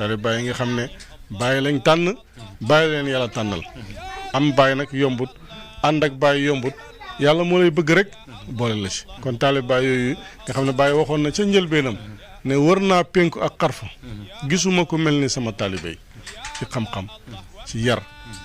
taalibe Baye nga xam ne Baye lañ tànn Baye leen yàlla tànnal am Baye nag yombut ànd ak Baye yombut yàlla moo lay bëgg rek boole la ci kon taalibe Baye yooyu nga xam ne Baye waxoon na ca njëlbeenam ne wër naa penku ak xarfa gisuma ko mel ni sama taalibe yi ci xam-xam ci yar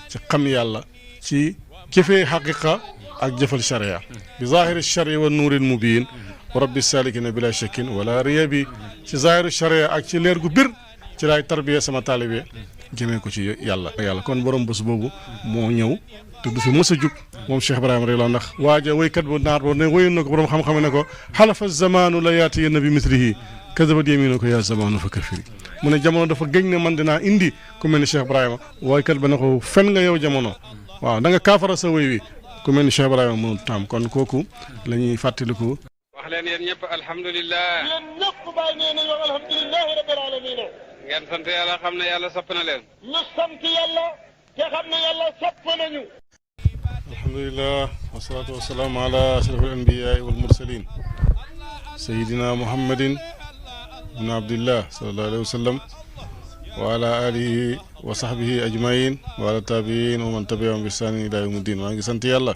ci xam yàlla ci jëfee xaqiqa ak jëfal sharia bi zahiri sharia wa nuuril mubiin wa rabbi salikina bila shakkin wala riya bi ci zahiru sharia ak ci leer gu bir ci laay tarbiya sama taalibe jëmee ko ci yàlla kon borom bés boobu moo ñëw te du fi mës a jug moom Cheikh Ibrahima rek la ndax waaja waykat bu naar boo ne wéyoon na ko borom xam-xam ne ko xalafa zamanu la yaatiyanna bi mislihi kazabat yaminu ko yaa zamanu fa kafiri mu ne jamono dafa gëñ ne man dinaa indi ku mel ni Cheikh Ibrahima waykat ba ne ko fen nga yow jamono waaw da nga kaafara sa wéy wi ku mel ni Cheikh Ibrahima mënul taam kon kooku la ñuy fàttaliku. wax leen yéen ñëpp alhamdulilah. yéen ñëpp bàyyi nee nañu wax alhamdulilahi rabbil alamin. ngeen sant yàlla xam ne yàlla sopp na leen. ñu sant yàlla te xam ne yàlla sopp nañu. alhamdulilah wasalaatu wasalaamu ala ashraf al anbiyaai wal mursalin sayidina muhammadin ibn abdillah sallallahu alayhi wa sallam wa ala alihi wa sahbihi ajmain wa ala tabiin wa man tabiahum bi ihsaanin ila yawmi ddin maa ngi sant yàlla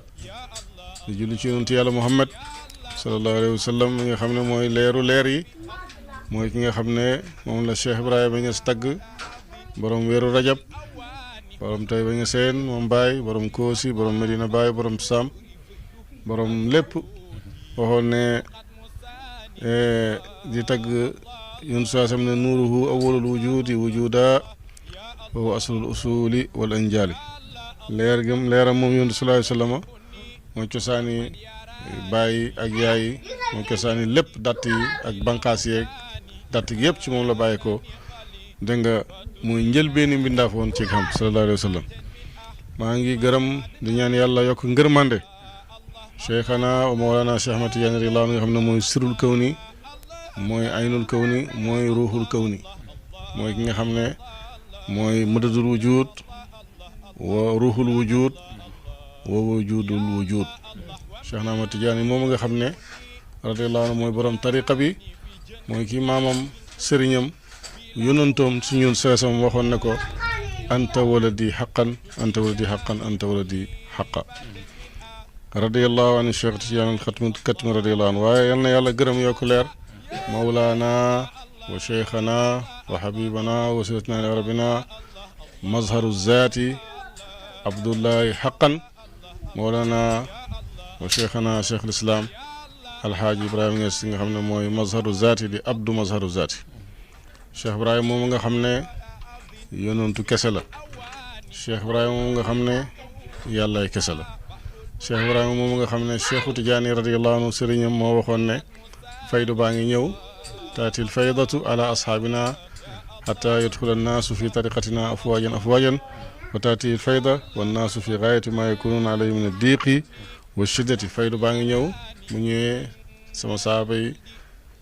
di julli ci yonent yàlla muhammad sallallahu alayhi wa sallam mi nga xam ne mooy leeru leer yi mooy ki nga xam ne moom la Cheikh Ibrahima Niass tagg borom weeru rajab borom TAIBA Niassène moom Baye borom Koosi borom Medina Baye borom Sam borom lépp waxoon ne di tagg yun saa sam ne nuuruhu awwalul wujudi wujuda wa huwa aslul usuli wal anjali leeram moom yonent sallallahu alayhi wa sallam mooy cosaani Baye ak yaay yi mooy cosaani lépp datt yi ak banqaas yeeg datt gi yëpp ci moom la bàyyi ko dégg nga muy njëlbeeni mbindaaf woon ci xam sallallahu alayhi wa sallam maa ngi gërëm di ñaan yàlla yokk ngërmande cheikhana wa mawlana Cheikh Ahmad Tidiane radiyallahu anhu nga xam ne mooy sirul kawni mooy aynul kawni mooy ruuxul kawni mooy ki nga xam ne mooy madadul wujud wa ruuxul wujud wa wujudul wujud Cheikh Ahmad Tidiane moom nga xam ne radiyallahu anhu mooy borom tariqa bi mooy kii maamam sëriñam yonantoom si ñun seesam waxoon ne ko anta waladi xaqan anta waladi xaqan anta waladi xaqa radiyallahu anhu Cheikh Tidiane katmi radiyallahu anhu waaye yal na yàlla gërëm yokku leer mawlaana wa cheikhana wa xabibana wa silatna ila rabbina mazharu zaati abdullahi xaqan mawlaana wa cheikhana cheikh lislaam alxaaji Ibrahima Niass nga xam ne mooy mazharu zaati di abdu mazharu zaati Cheikh Ibrahima moom nga xam ne yonantu kese la Cheikh Ibrahima moom nga xam ne yàllaay kese la Cheikh Ibrahima moom nga xam ne Cheikhu Tidiane radiyallahu anhu sëriñam moo waxoon ne faydu baa ngi ñëw taatil faydatu ala asxaabina xata yadxula annaasu fi tariqatina afwajan afwajan wa taatil fayda wannaasu fi gaayati ma yakununa alayhi min addiqi wa shiddati faydu baa ngi ñëw bu ñëwee sama saaba yi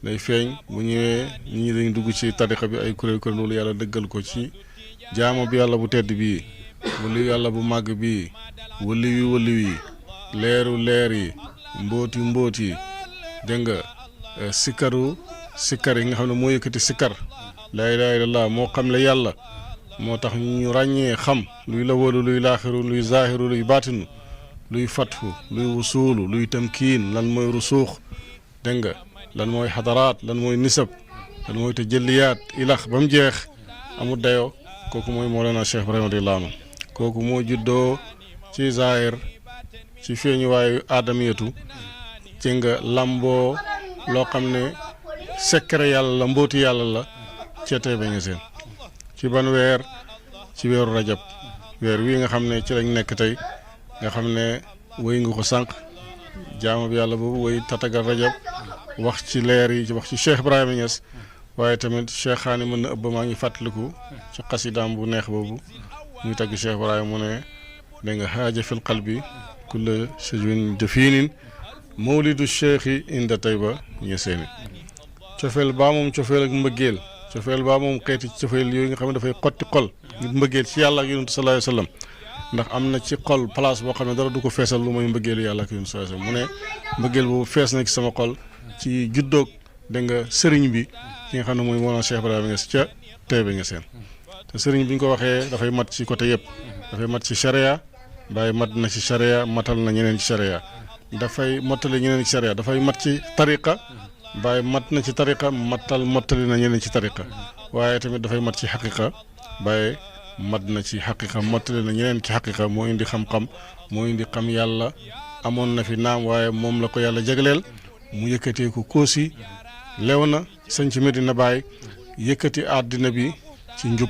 day feeñ bu ñëwee ñi dañ dugg ci tariqa bi ay kuréel kuréel loolu yàlla dëggal ko ci jaamo bi yàlla bu tedd bii wali yàlla bu màgg bii wali wi leeru leer yi mbóoti yi dégg nga sikkar yi nga xam ne moo yëkkati sikkar laa ilaaha illallaah moo xam le yàlla moo tax ñu ràññee xam luy lawalu luy laaxiru luy zaahiru luy baatinu luy fatfu luy wusuulu luy tamkiin lan mooy rusuux dégg nga lan mooy xadaraat lan mooy nisab lan mooy tajalliyaat ilax ba mu jeex amul dayoo kooku mooy Mawlana Cheikh Ibrahima radiyallahu anhu kooku moo juddoo ci zaahir ci feeñuwaayu aadamiyatu ci nga lamboo loo xam ne secret yàlla la mbooti yàlla la ca TAIBA Niassène ci ban weer ci weeru rajab weer wii nga xam ne ci lañ nekk tey nga xam ne wéy nga ko sànq jaama bi yàlla boobu wéy tatagal rajab wax ci leer yi wax ci Cheikh Ibrahima Niass waaye tamit Cheikh xaani mën na ëbb maa ngi fàttaliku ci xasidaam bu neex boobu muy tagg Cheikh Ibrahima mu ne da nga xaaja fil qalbi kulla shajwin dafinin mawlidu cheikhi inda TAIBA Niassène cofeel baa moom cofeel ak mbëggeel cofeel baa moom xeeti cofeel yooyu nga xam ne dafay xotti xol ngir mbëggeel ci yàlla ak yonent sallallahu alayhi wa sallam ndax am na ci xol place boo xam ne dara du ko feesal lu mooy mbëggeelu yàlla ak yonent sallallahu alayhi wa sallam mu ne mbëggeel boobu fees na ci sama xol ci juddoog da nga sëriñ bi ki nga xam ne mooy Mawlana Cheikh Ibrahima Niass ca Taïba Niassène te sëriñ bi ñu ko waxee dafay mat ci côté yëpp dafay mat ci charia Baye mat na ci charia matal na ñeneen ci charia dafay mottali ñeneen ci charia dafay mat ci tariqa Baye mat na ci tariqa mottali na ñeneen ci tariqa waaye tamit dafay mat ci xaqiqa Baye mat na ci xaqiqa mottali na ñeneen ci xaqiqa moo indi xam-xam moo indi xam yàlla amoon na fi naam waaye moom la ko yàlla jagleel mu yëkkatee ko Koosi lew na sañ ci Medina Baye yëkkati àddina bi ci njub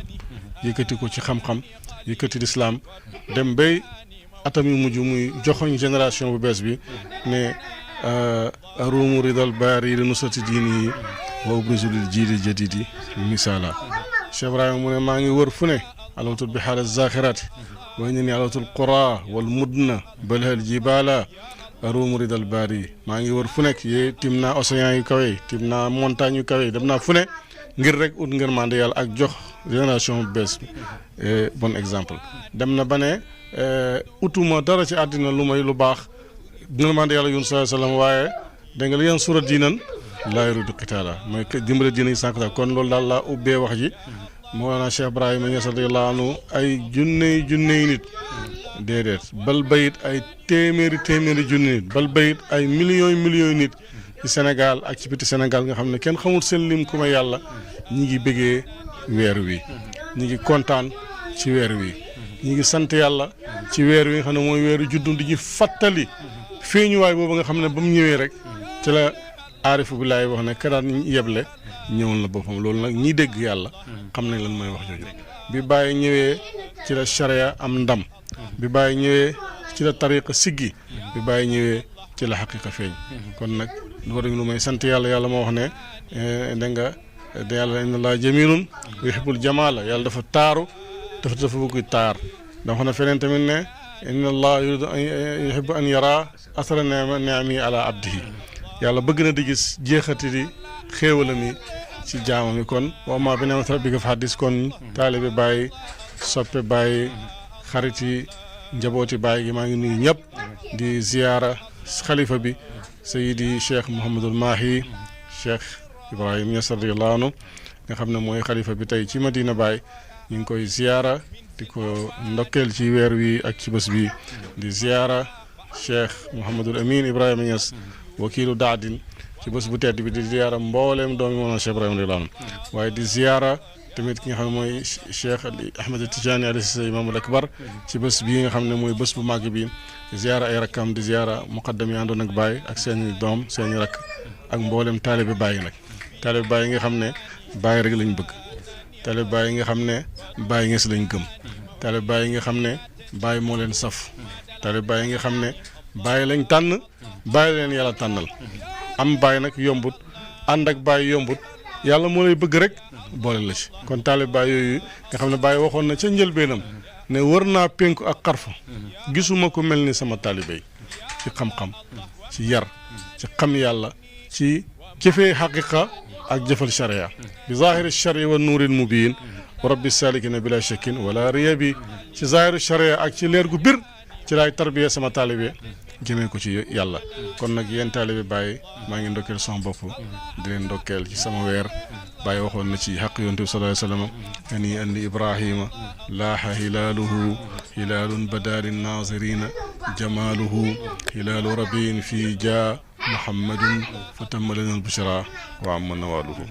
yëkkati ko ci xam-xam yëkkati lislaam dem bay atam yu mujj muy joxoñ génération bu bees bi ne aruumu ridal baari li nusrati diini yi wa ubrizu lil jiili jadidi misaala Cheikh Ibrahima mu ne maa ngi wër fu ne alamatul bi xaala zaxiraati way ne ni alamatul qura wal mudna balhal jibaala aruumu ridal baari maa ngi wër fu nekk yee tim naa océan yu kawe tim naa montagne yu kawe dem naa fu ne ngir rek ut ngërmande yàlla ak jox génération bu bees bi bon exemple dem na ba ne utuma dara ci àddina lu may lu baax ngërmande yàlla yun sallallahu alayhi wa sallam waaye da nga li yan sura diinan laa yuridu qitaala mooy dimbale diina yi sànq kon loolu daal laa ubbee wax ji Mawlana Cheikh Ibrahima Niass radiyallahu anhu ay junney nit déedéet bal bayit ay téeméeri junni nit bal bayit ay millions nit ci Sénégal ak ci biti Sénégal nga xam ne kenn xamul seen lim ku ma yàlla ñi ngi bëggee weer wi ñi ngi kontaan ci weer wi ñi ngi sant yàlla ci weer wi nga xam ne mooy weeru juddu di ñu fàttali feeñuwaay boobu nga xam ne ba mu ñëwee rek ci la aarifu billaahi wax ne ka daan yeble ñëwal na boppam loolu nag ñi dégg yàlla xam nañ lan mooy wax jooju bi Baye ñëwee ci la charia am ndam bi Baye ñëwee ci la tariqa siggi bi Baye ñëwee ci la xaqiqa feeñ kon nag war lu may sant yàlla moo wax ne da nga yàlla inna allaha jamilun yuhibbul jamala yàlla dafa taaru dafa bëgg taar dafa na feneen tamit ne inna allaha yuhibbu an yara asara ni'ami ala abdihi yàlla bëgg na di gis jeexati di xéewalam yi ci jaamam yi kon wa ma bi ni'mati rabbika fa haddis kon taalibe Baye soppe Baye xarit yi njabooti Baye gi maa ngi nuyu ñëpp di ziyaara xalifa bi Seydi Cheikh Mouhamadul Mahi Cheikh Ibrahima Niass radiyallahu anhu nga xam ne mooy xalifa bi tey ci Medina Baye ñu ngi koy ziyaara di ko ndokkeel ci weer wi ak ci bés bi di ziyaara Cheikh Mouhamadul Amin Ibrahima Niass wakiilu daadin ci bés bu tedd bi di ziyaara mbooleem doomi moom Cheikh Ibrahima radiyallahu anhu waaye di ziyaara tamit ki nga xam ne mooy Cheikh Ahmed Tidiane alayhi imaamul akbar ci bés bii nga xam ne mooy bés bu màgg bi di ziyaara ay rakkam di ziyaara muqaddam yi àndoon ak Baye ak seeni doom seeni rakk ak mboolem taalibe Baye nag taalibe Baye yi nga xam ne Baye rek lañ bëgg taalibe Baye yi nga xam ne Baye Niass lañ gëm taalibe Baye yi nga xam ne Baye moo leen saf taalibe Baye yi nga xam ne Baye lañ tànn Baye leen yàlla tànnal am Baye nag yombut ànd ak Baye yombut yàlla moo lay bëgg rek boole la ci kon taalibe Baye yooyu nga xam ne Baye waxoon na ca njëlbeenam ne wër naa penku ak xarfa gisuma ko mel ni sama taalibe yi ci xam-xam ci yar ci xam yàlla ci jëfee xaqiqa ak jëfal charia bi zahiri charia wa nuuril mubiin wa rabbi salikina bila shakkin wala riya bi ci zahiri charia ak ci leer gu bir ci laay tarbiya sama taalibe jëmee ko ci yàlla kon nag yéen taalibe Baye maa ngi ndokkeel sama bopp di leen ndokkeel ci sama weer Baye waxoon na ci xaq yonent bi sallallahu alayhi wa sallam ani anni ibrahima laaxa hilaaluhu hilaalun badaalin naazirina jamaaluhu hilaalu rabiin fii jaa muhammadun fa tamma lana al-bushra wa amma nawaaluhu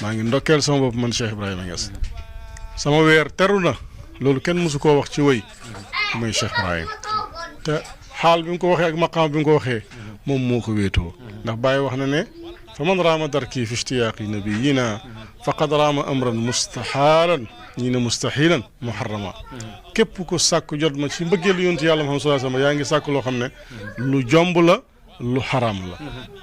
maa ngi ndokkeel sama bopp man Cheikh Ibrahima Niass sama weer teru na loolu kenn mësu koo wax ci wëy mooy Cheikh Ibrahima te xaal bi mu ko waxee ak maqaam bi mu ko waxee moom moo ko wéetoo ndax Baye wax na ne fa man raama darki fi ishtiyaaqi nabiyina faqad raama amran mustaxaalan ñii ne mustaxilan muharrama képp ko sàkk jot ma ci mbëggeelu yontu yàlla Muhammad sallallahu alayhi wa sallam yaa ngi sàkk loo xam ne lu jomb la lu xaram la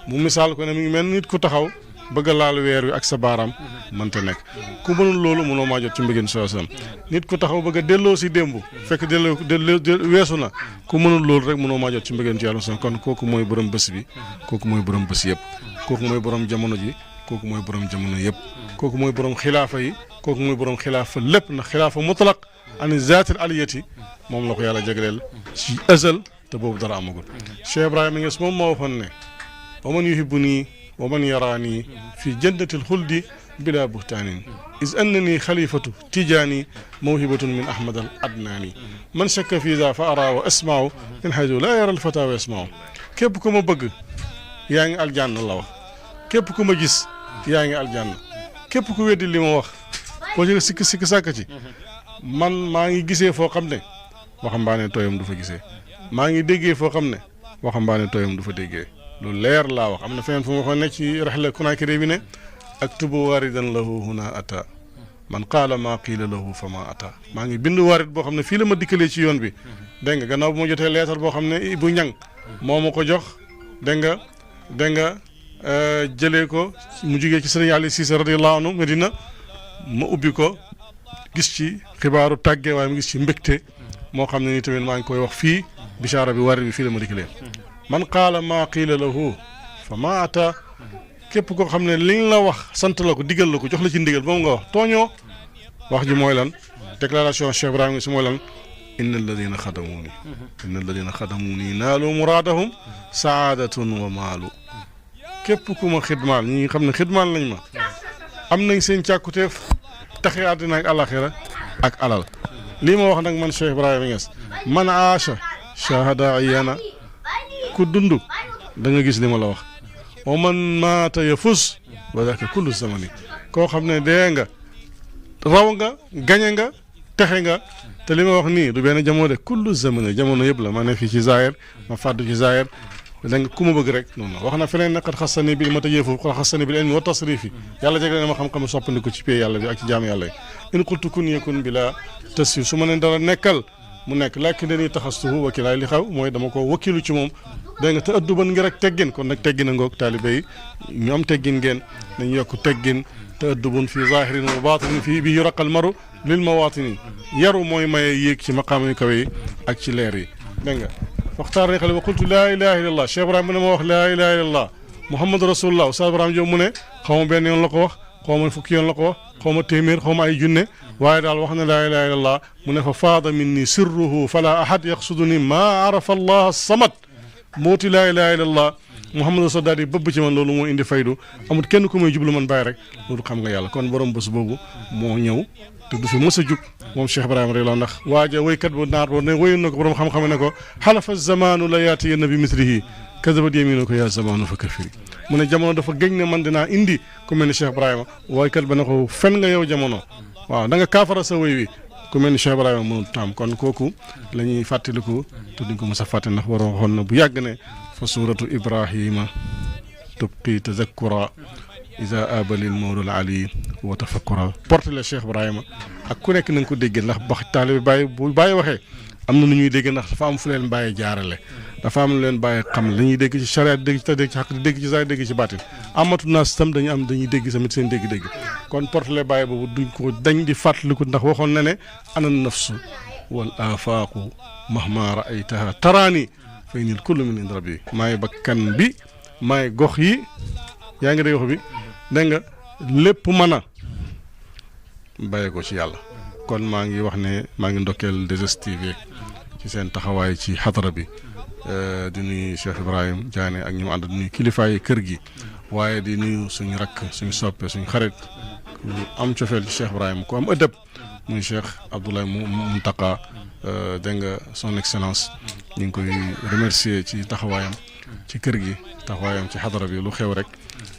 mu misaal ko ne mi ngi mel nit ku taxaw bëgg a laal weer wi ak sa baaraam mënta nekk ku mënul loolu mënoo maa jot ci mbëggeen sallallahu alayhi wa sallam nit ku taxaw bëgg a delloo si démb fekk delloo weesu na ku mënul loolu rek mënoo maa jot ci mbëggeen ci yàlla sallam kon kooku mooy borom bés bi kooku mooy borom bés yëpp kooku mooy borom jamono ji kooku mooy borom jamono yëpp kooku mooy borom xilaafa yi kooku mooy borom xilaafa lépp ndax xilaafa mutlaq ani zaatil aliyati moom la ko yàlla jagleel ci azal te boobu dara amagul Cheikh Ibrahima Niass moom moo waxoon ne wa man yuhibbuni wa man yaraani fi jannatil xuldi بلا بهتان إذ أنني خليفة تجاني موهبة من أحمد الأدناني من شك في ذا فأرى وأسمع من حيث لا يرى الفتى ويسمع كيف كما بغ يعني الجنة الله كيف كما جس يعني الجنة كيف كو ويدي لي ما wax ko ci sik sik sakati man ma ngi gisee fo xamne waxambaane tooyam du fa gisee maa ngi déggee foo xam ne waxambaane tooyam du fa déggee lu leer laa wax am na feneen fu ma ko ne ci raxla Konaakiri bi ne aktubu waridan lahu huna ata man qaala maa qiila lahu fa ma ata maa ngi bind warit boo xam ne fii la ma dikkalee ci yoon bi dégg nga gannaaw bu ma jotee leetar boo xam ne bu ñang moo ma ko jox dégg nga jëlee ko mu jugee ci sëriñ Ali Cissé radiyallahu anhu Medina ma ubbi ko gis ci xibaaru tàggee waaye mu gis ci mbégte moo xam ne ni tamit maa ngi koy wax fii bichaara bi warit bi fii la ma dikkalee man qaala maa qiila lahu fa ma ata képp koo xam ne liñ la wax sant la ko digal la ko jox la ci ndigal ba mu nga wax tooñoo wax ji mooy lan déclaration Cheikh Ibrahima si mooy lan inna alladina xadamuni naalu muraadahum saadatun wa maalu képp ku ma xidmaal ñi xam ne xidmaal nañ ma am nañ seen càkkuteef taxe àddina ak alaxira ak alal lii ma wax nag man Cheikh Ibrahima Niass man aasha shahada ayana ku dund da nga gis li ma la wax wa man maata yafus wa daka kullu zamani koo xam ne dee nga raw nga gañe nga texe nga te li ma wax nii du benn jamono de kullu zamani jamono yëpp la ma ne fii ci zaahir ma fàddu ci zaahir da nga ku ma bëgg rek noonu la wax na feneen nag xasani bil matayeefu xasani bil ilmi wa tasrifi yàlla jegle na ma xam-xam soppandiku ci pay yàlla bi ak ci jaam yàlla yi in qultu kun yakun bila tasfi su ma ne dara nekkal mu nekk lakin dañuy taxastuhu wakilaay li xaw mooy dama ko wakilu ci moom dégg nga te ëddu ban ngir ak teggin kon nag teggin a ngoog taalibe yi ñu am teggin ngeen nañu yokk teggin te ëddu bun fii zahirin wa batinin fii bi yuraqal maru lil mawatini yaru mooy maye yéeg ci maqaam yu kawe yi ak ci leer yi dégg nga waxtaar ne xale wa qultu laa ilaha illallah Cheikh Ibrahima mu ne ma wax laa ilaha illallah Muhammadu rasulullah Oustaz Ibrahima Diop mu ne xaw ma benn yoon la ko wax xaw ma fukki yoon la ko wax xaw ma téeméer xaw ma ay junne waaye daal wax na laa ilaha illallah mu ne fa faada minni sirruhu fala ahad yaqsuduni ma arafa allah samad mooti laa ilaha illallah Muhammadu rasul daal di bëbb ci man loolu moo indi faydu amul kenn ku may jublu man bàyyi rek loolu xam nga yàlla kon borom bés boobu moo ñëw te du fi mës a jug moom Cheikh Ibrahima rek la ndax waaja waykat bu naar boo ne wéyoon na ko borom xam-xam ne ko xalafa zamanu la yaatiyanna bi mislihi kazabat yaminu ko yaa zamanu fa kafiri mu ne jamono dafa géñ ne man dinaa indi ku mel ni Cheikh Ibrahima waykat ba ne ko fen nga yow jamono waaw da nga kaafara sa wéy wi ku mel ni Cheikh Ibrahima mënul taam kon kooku la ñuy fàttaliku te duñ ko mës a fàtte ndax waroo waxoon na bu yàgg ne fa suuratu Ibrahima tubqi tazakkura isa abalil mawlul ali wa tafakkura porte le Cheikh Ibrahima ak ku nekk na nga ko déggee ndax bax taalibe bàyyi bu bàyyi waxee am na nu ñuy dégg ndax dafa am fu leen bàyyi jaarale dafa am lu leen bàyyi xam la ñuy dégg ci charia dégg ci dégg ci xaq dégg ci zaahir dégg ci baatin amatu naas tam dañuy dégg tamit seen dégg-dégg kon porte le bàyyi boobu duñ ko dañ di fàttaliku ndax waxoon na ne ana nafsu wal afaaqu mahma raaytaha taraani fay nil kullu min ind rabbi maay bakkan bi maay gox yi yaa ngi dégg wax bi dégg nga lépp mën a bàyyi ko ci yàlla kon maa ngi wax ne maa ngi ndokkeel 2STV ci seen taxawaay ci xadara bi di nuyu Cheikh Ibrahima Diané ak ñi mu ànd di nuyu kilifaayi kër gi waaye di nuyu suñu rakk suñu soppe suñu xarit ku am cofeel ci Cheikh Ibrahima ku am ëddëb muy Cheikh Abdoulaye Muntaka dégg nga son excellence ñu ngi koy remercier ci taxawaayam ci kër gi taxawaayam ci xadara bi lu xew rek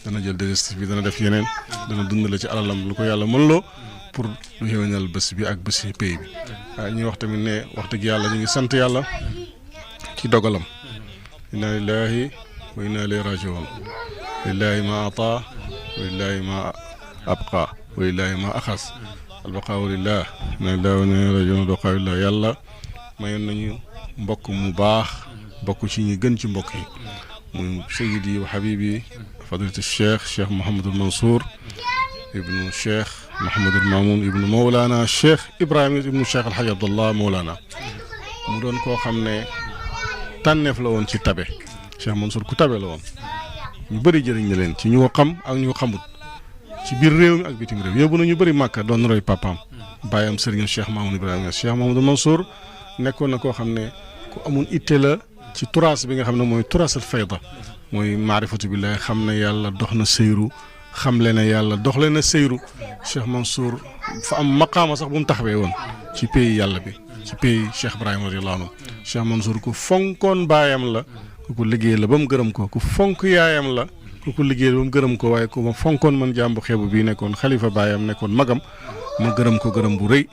dana jël 2STV dana def yeneen dana dundale ci alalam lu ko yàlla mën loo pour lu xéwénal bés bi ak bés yi pays bi ñuy wax tamit ne wax dëgg yàlla ñu ngi sant yàlla ci dogalam inna lillahi wa inna ilayhi rajiun lillahi ma ata wa lillahi ma abqa wa lillahi ma axas albaqaawu lillah inna lillahi wa inna ilayhi rajiun albaqaawu lillah yàlla mayoon nañu mbokk mu baax bokk ci ñi gën ci mbokk yi muy sayidi wa habibi fadilatu cheikh Mouhamadul Mansour ibnu cheikh Mouhamadul Mamoun ibnu Mawlana cheikh Ibrahima ibnu cheikh Alhaji Abdallah Mawlana mu doon koo xam ne tànneef la woon ci tabe cheikh Mansour ku tabe la woon ñu bëri jëriñ na leen ci ñu ko xam ak ñu ko xamut ci biir réew mi ak bitim réew yóbbu na ñu bëri màkka doon roy papaam bàyyam sëriñam cheikh Mamoun Ibrahima cheikh Mouhamadul Mansour nekkoon na koo xam ne ku amoon itte la ci turaas bi nga xam ne mooy turaasal fayda mooy maarifatu billahi xam ne yàlla dox na sëyru xam leen ne yàlla dox leen a seyru Cheikh Mansour fa am maqaama sax bu mu taxawee woon ci pays yàlla bi ci pays Cheikh Ibrahima radiyallahu anhu Cheikh Mansour ku fonkoon baayam la ku ko liggéey la ba mu gërëm ko ku fonk yaayam la ku ko liggéey ba mu gërëm ko waaye ku ma fonkoon man jàmbu xeebu bii nekkoon xalifa baayam nekkoon magam ma gërëm ko gërëm bu rëy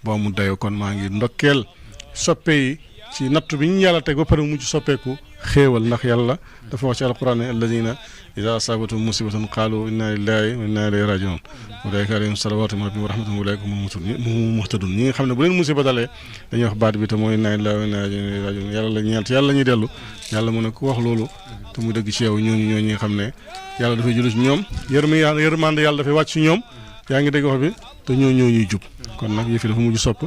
boo mu dayoo kon maa ngi ndokkeel soppe yi ci nattu bi ñu yàlla teg ba pare mujj soppeeku xéewal ndax yàlla dafa wax ci alquran ne alladina ida asabatum musibatun qaalu inna lillahi wa inna ilayhi rajiun ulaika alayhim salawatu min rabbihim wa rahmatun ulaika hum muhtadun ñi nga xam ne bu leen musiba dalee dañuy wax baat bi te mooy inna lillahi wa inna ilayhi rajiun yàlla la ñeent yàlla la ñuy dellu yàlla mu ne ku wax loolu te mu dëgg ci yow ñooñu ñi nga xam ne yàlla dafay julli ci ñoom yërmande yàlla dafay wàcc ci ñoom yaa ngi dégg wax bi te ñoo ñuy jub kon nag yëf yi dafa mujj sopp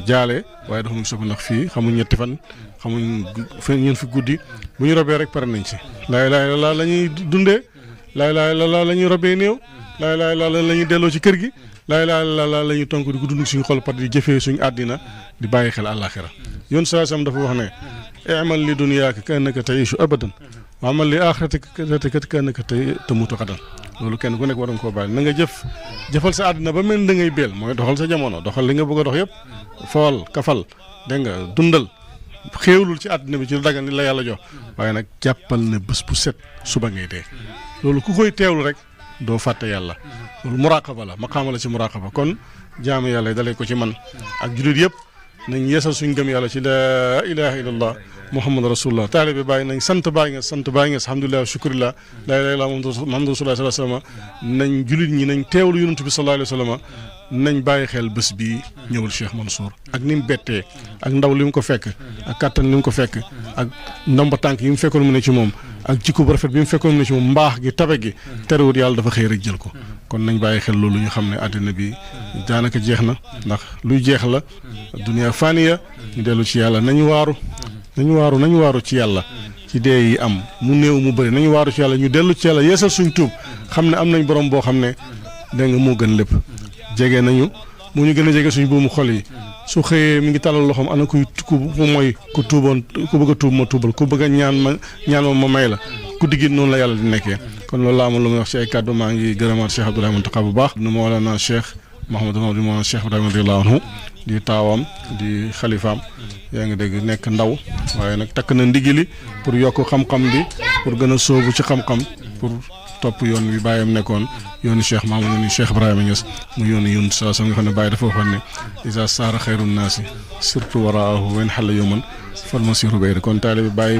jaale waaye dafa mujj sopp ndax fii xamuñ ñetti fan xamuñ ñeen fi guddi bu ñu robee rek pare nañ ci laa ilaaha illallaah la ñuy dundee laa ilaaha illallaah la ñuy robee néew laa ilaaha illallaah la ñuy delloo ci kër gi laa ilaaha illallaah la ñuy tonk di ko dund suñu xol par di jëfee suñu àddina di bàyyi xel àllaaxira yoon saa sam dafa wax ne i'mal li dunyaaka ka annaka ta'iishu abadan wa amal li aaxiratika ka annaka tamuutu gadan loolu kenn ku nekk war nga koo bàyyi na nga jëfal sa àddina ba mel da ngay beel mooy doxal sa jamono doxal li nga bëgg a dox yëpp fool kafal dégg nga dundal xéewlul ci àddina bi ci lu dagan ni la yàlla jox waaye nag jàppal ne bés bu set suba ngay dee loolu ku koy teewlu rek doo fàtte yàlla loolu muraqaba la maqaama la ci muraqaba kon jaamu yàlla yi dalee ko ci man ak jullit yëpp nañ yeesal suñ gëm yàlla ci laa ilaha illallah muhammad rasulullah taalibe bàyyi nañ sant bàyyi nga alhamdulilah wa shukrillah laa ilaha illallah muhammad rasulullah sallallahu alayhi wa sallam nañ jullit ñi nañ teewlu yonent bi sallallahu alayhi wa sallam nañ bàyyi xel bés bii ñëwul Cheikh Mansour ak ni mu bettee ak ndaw li mu ko fekk ak kattan li mu ko fekk ak ndomba tànk yi mu fekkoon mu ne ci moom ak jikko bu rafet bi mu fekkoon mu ne ci moom mbaax gi tabe gi terewut yàlla dafa xëy rek jël ko kon nañ bàyyi xel loolu ñu xam ne àddina bi daanaka jeex na ndax luy jeex la dunya faniya ñu dellu ci yàlla nañu waaru ci yàlla ci dee yi am mu néew mu bëri nañu waaru ci yàlla ñu dellu ci yàlla yeesal suñ tuub xam ne am nañ borom boo xam ne dégg nga moo gën lépp jege nañu mu ñu gën a jege suñ buumu xol yi su xëyee mi ngi talal loxoom ana ku mooy ku tuuboon ku bëgg a tuub ma tuubal ku bëgg a ñaan ma may la ku diggi noonu la yàlla di nekkee kon loolu laa amoon lu may wax ci ay kàddu maa ngi gërëmaat Cheikh Abdoulaye Mountakha bu baax nu ma wala naa Cheikh Mouhamadou Mamadou Cheikh Ibrahima radiyallahu anhu di taawam di xalifaam yaa ngi dégg nekk ndaw waaye nag takk na ndigili pour yokk xam-xam bi pour gën a sóobu ci xam-xam pour topp yoon wi bàyyam nekkoon yoonu Cheikh Mamadou ni Cheikh Ibrahima Niass mu yoonu yoon saa nga xam ne bàyyi dafa waxoon ne isa saara xayru naasi surtout waraahu wen xale yoman fal masiru bayri kon taalibi bàyyi